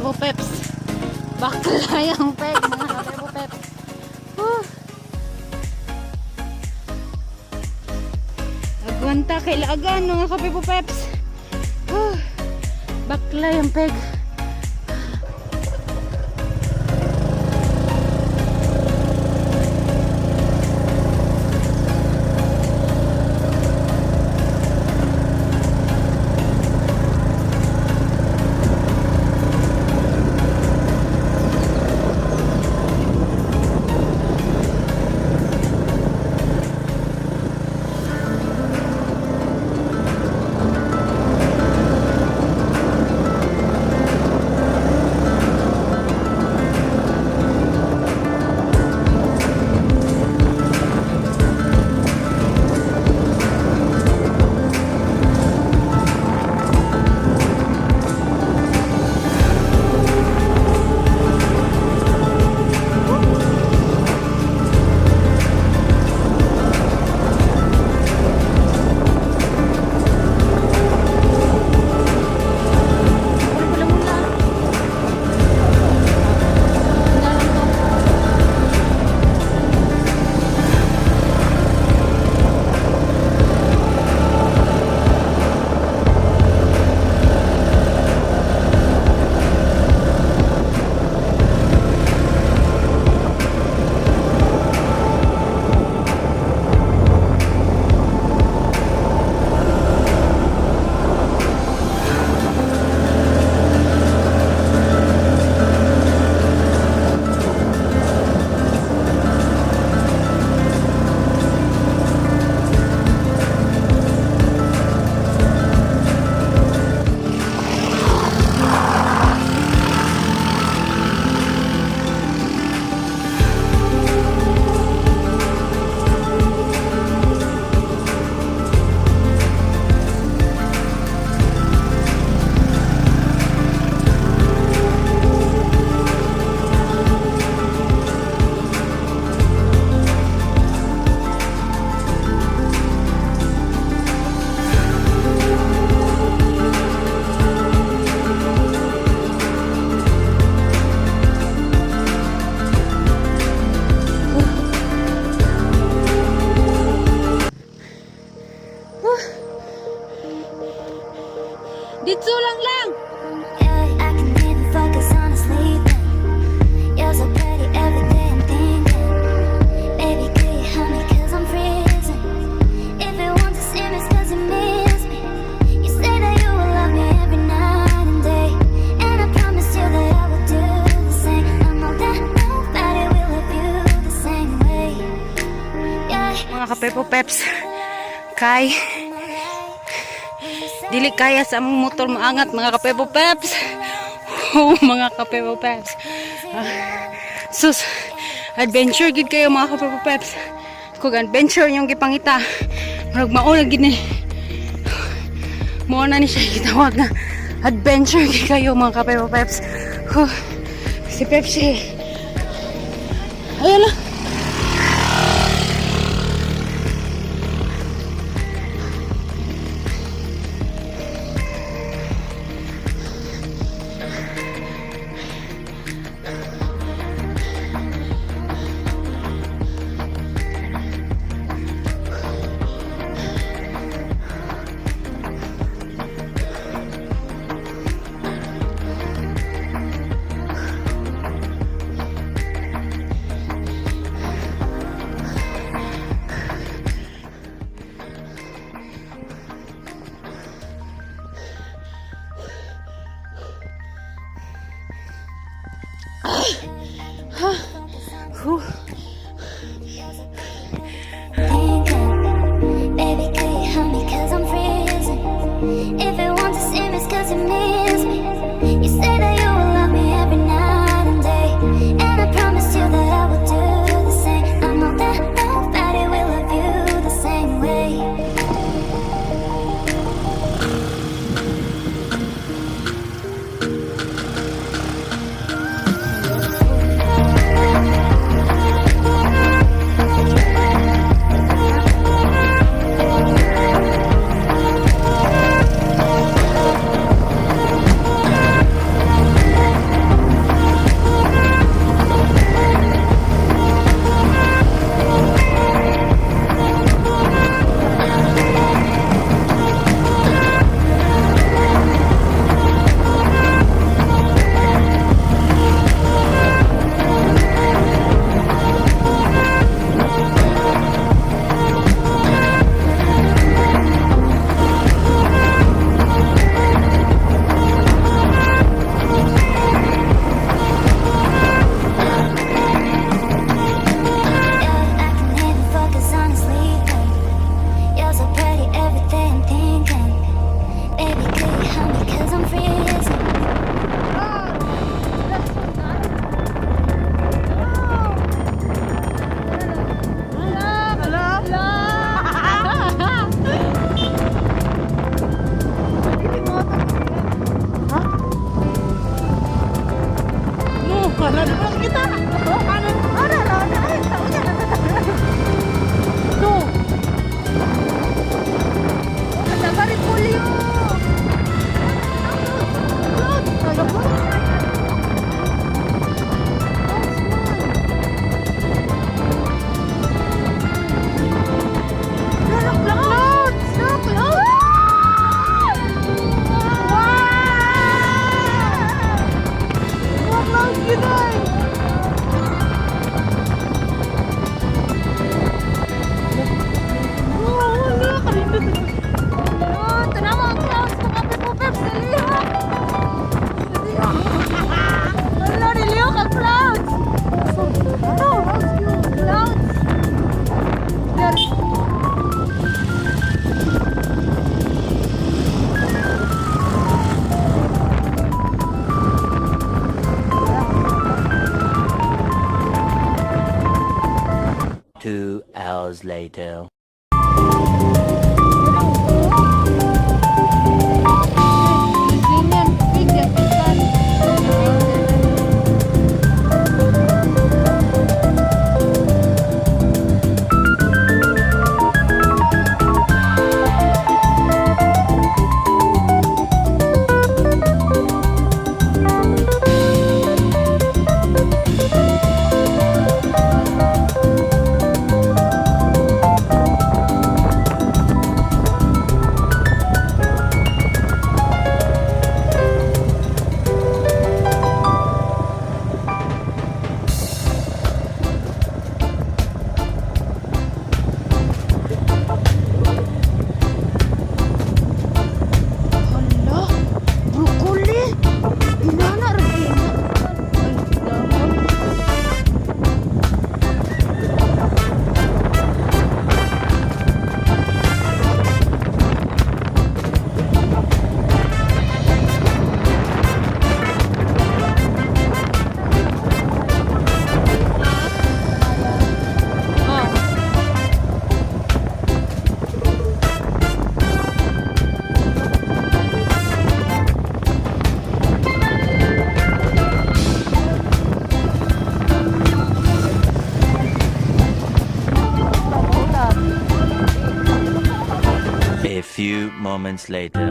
Kapepo Peps. Baklay ang peg, mga Kapepo Peps. Whew. Agwanta kay laagan, mga Kapepo Peps. Whew. Baklay ang peg. Mula-mula. Mula lang to. Dito lang lang. Yeah, I can even focus on sleeping. You're so pretty every day I'm thinking. Baby, could you help me? 'Cause I'm freezing. If you want to see me, it's 'cause you miss me. You say that you will love me every night and day. And I promise you that I will do the same. I know that nobody will love you the same way. Yeah. Mga Kapepo Peps. Kay dili kaya sa among motor maangat, mga Kapepo Peps. Oh, mga Kapepo Peps. Ah, sus, adventure gid kayo, mga Kapepo Peps. Kung adventure yung gipangita, murag mao na gid ni. Mao na ni siya gitawag na adventure gid kayo, mga Kapepo Peps. Huh. Si Pepsi. Ayun lang. Whew. Thinking, baby, could you help me? 'Cause I'm freezing. If you want to see me, it's 'cause you miss me. You say that you will love me every night and day. And I promise you that I will do the same. I know that nobody will love you the same way. 2 hours later. Hala, broccoli. Inana ra kay na. Ay, dahon. Oh. A few moments later.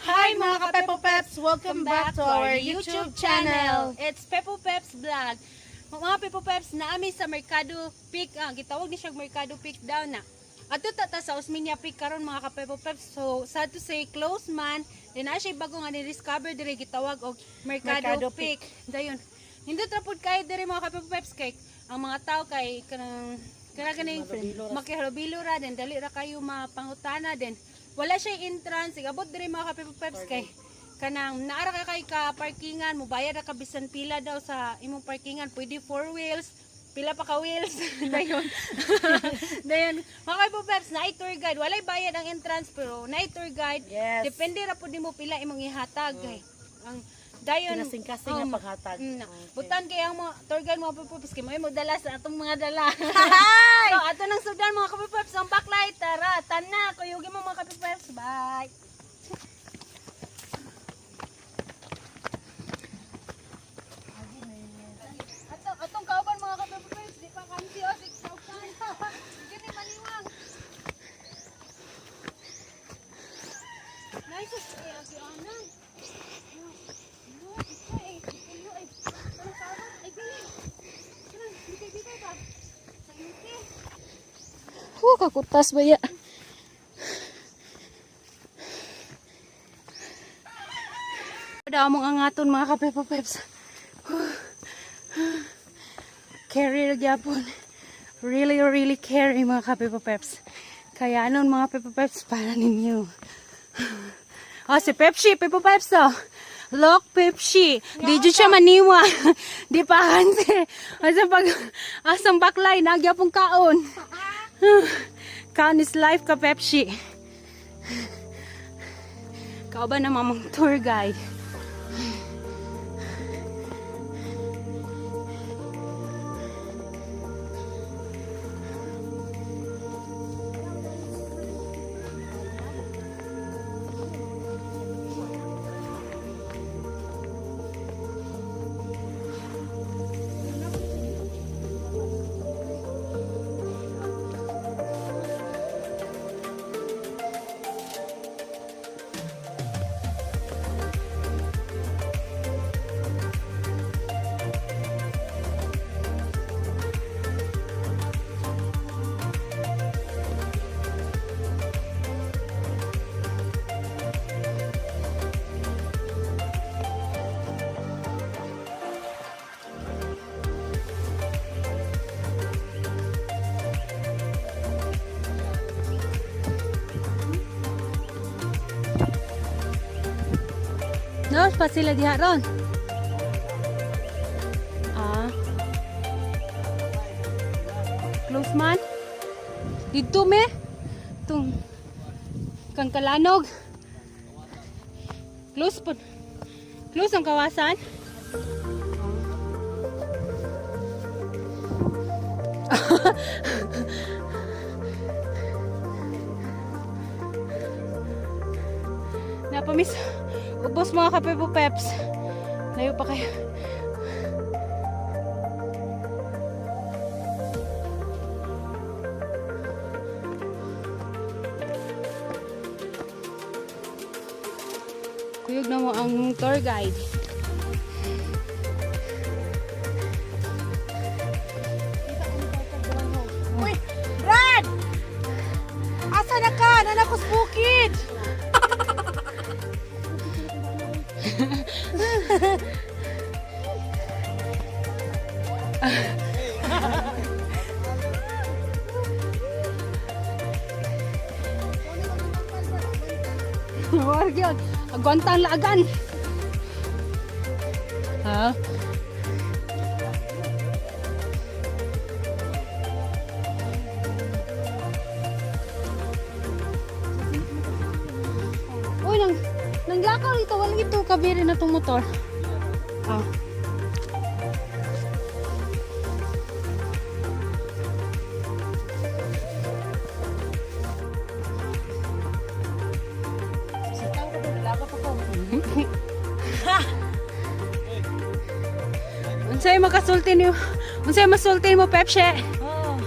Hi, mga ka-Pepo Peps! Welcome back to our YouTube channel. It's Pepo Peps Vlog. Mga Pepo Peps, naami sa Mercado Peak. Gitawag ni siya Mercado Peak down na. Ato ta ta sa Osmeña Peak karon, mga ka-Pepo Peps. So sad to say, close man. Then na siya bago nga ni-discover dire, gitawag og Mercado, Mercado Peak. Dayon. Nindot ra pud kay dire, mga ka-Pepo Peps, kay ang mga tao kay kanang kana ganing makihalubilo ra, then dali ra kayo mapangutana, then wala siya entrance. Igabot dire, mga ka-Pepo Peps, kay kanang naara ka kay ka parkingan, mubayad ra ka bisan pila daw sa imong parkingan, pwede four wheels, pila pa ka wheels. Dayon, dayon, mga ka Peps, naay tour guide, walay bayad ang entrance pero naay tour guide. Depende ra pud nimo pila imong ihatag kay ang dayon Kinasing-kasing nga paghatag. Butan kay ang mga tour guide, mga kapeps, kay mo dala sa atong mga dala. So ato nang sudan, mga kapeps, ang backlight. Tara, tana kuyugi mo, mga kapeps. Bye. Ato, atong kauban, mga kapeps, di pa kansi o sig kauban. Gini maniwang. Nice eh ang kianan. No, isa eh. Ikuyo eh. Anong kauban? Ay dili. Kanang bitay-bitay ba? Sa yuti. Huh, kakutas ba ya? Daw mong angaton, mga kapepo peps. Carry ra gyapon. Really, really carry, mga kapepo peps. Kaya anon, mga Pepo Peps, para ninyo. Oh, si Pepsi, Pepo Peps oh. Look, Pepsi. Di jud siya maniwa. Di pa kanse. Asa pag asang baklay nagyapong kaon. Kaon is life ka, Pepsi. Kauban na mamang tour guide. No, pa sila diha ron. Ah. Close man. Dito me. Tung Kangkalanog. Close po. Close ang kawasan. Napamis. Ubos, mga kapepo peps. Layo pa kayo. Kuyog na mo ang tour guide. Uy, Brad! Asa na ka? Nanakos bukid! Warag yun. Agwanta ang laagan. Ha? Uy, nanglakaw ito. Walang ito. Kabiri na itong motor. Ah. Sitang ko, laga pa ko. Unsay makasulti niyo? Unsay masulti mo, Pepshe? Oh.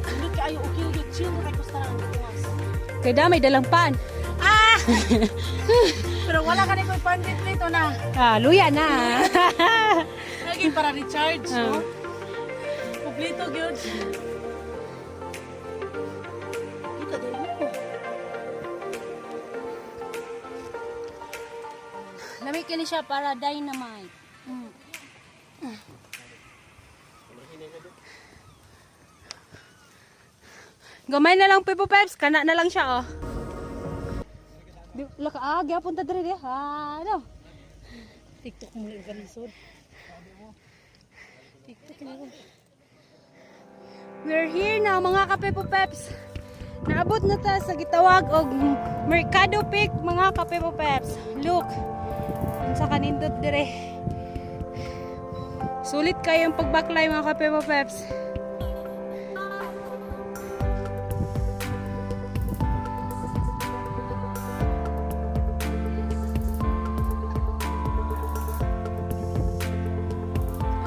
Hindi kaayo okay, okay. Chill na kayo sa ang tuwas. Kaya may dalang pan. Ah! Pero wala ka na kong pandit nito na. Ah, luya na. Lagi para recharge, Ah. no? Kumpleto gyud. Kita din mo. Lamig kini siya para dynamite. Gamay na lang, Pipo Peps. Kana na lang siya, oh. Di, laka, ah, gyapon ta diri di. Ah, ano? TikTok mo lang kalisod. TikTok na. We're here now, mga kapepo Peps. Naabot na ta sa gitawag og Mercado Peak, mga kapepo Peps. Look. Unsa kanindot dire. Sulit kayo ang pagbaklay, mga kapepo Peps.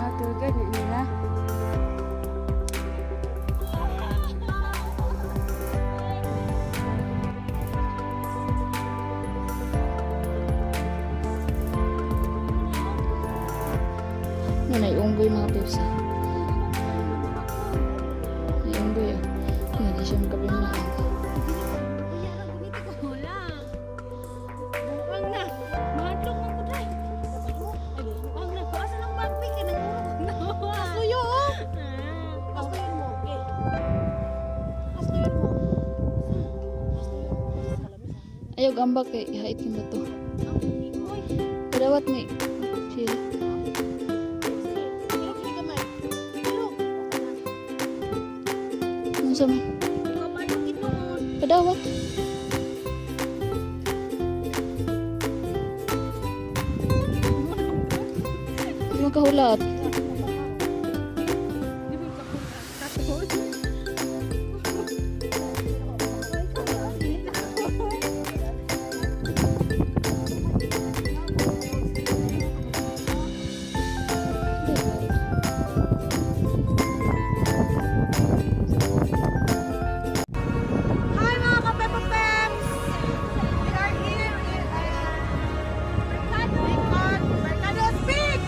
Ah, tour guide na nila. Ano, naiunggoy, mga peps. Naiunggoy ah. Hindi siya makapimlaan. Buang na. Mahadlok man ko dai. Ay, buang na. Asa lang bagpik kay nang Tuyo, oh. Pastuyon mo. Okay. Pastuyon mo. Pastuyon mo. Ayaw gambak kay ihait yung bato. Kadawat ni. Chill. Pero kini gamay. Pero Ano sa man? Kadawat. Hindi makahulat. Hi, mga ka-Peppa Peps! We are here in Mercado Mercado Speak!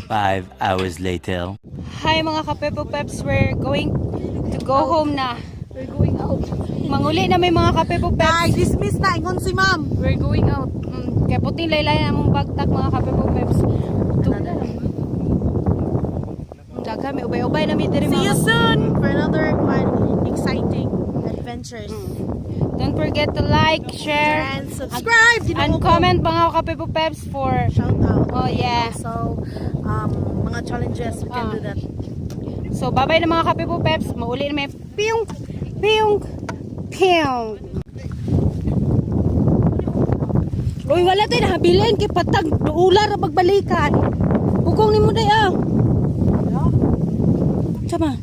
5 hours later. Hi, mga kapepo peps, we're going to go home na. We're going out. Manguli na may mga kapepo peps. Ay, dismiss na. Ingon si ma'am. We're going out. Kaya puting laylay na among bagtak, mga kapepo peps. Daghan, may ubay-ubay na mi diri See you mga. soon for another quite exciting adventures. Don't forget to like, share, And subscribe. and comment, mga kapepo peps, for Shout out. Oh yeah. So, mga challenges, we can Ah. do that. So bye-bye na, mga kapepo peps. Mauli na may piyong piyong piyong. Uy, wala tayo nahabilin kay patag duula ra pagbalikan. Pugong nimo day ah. Sama.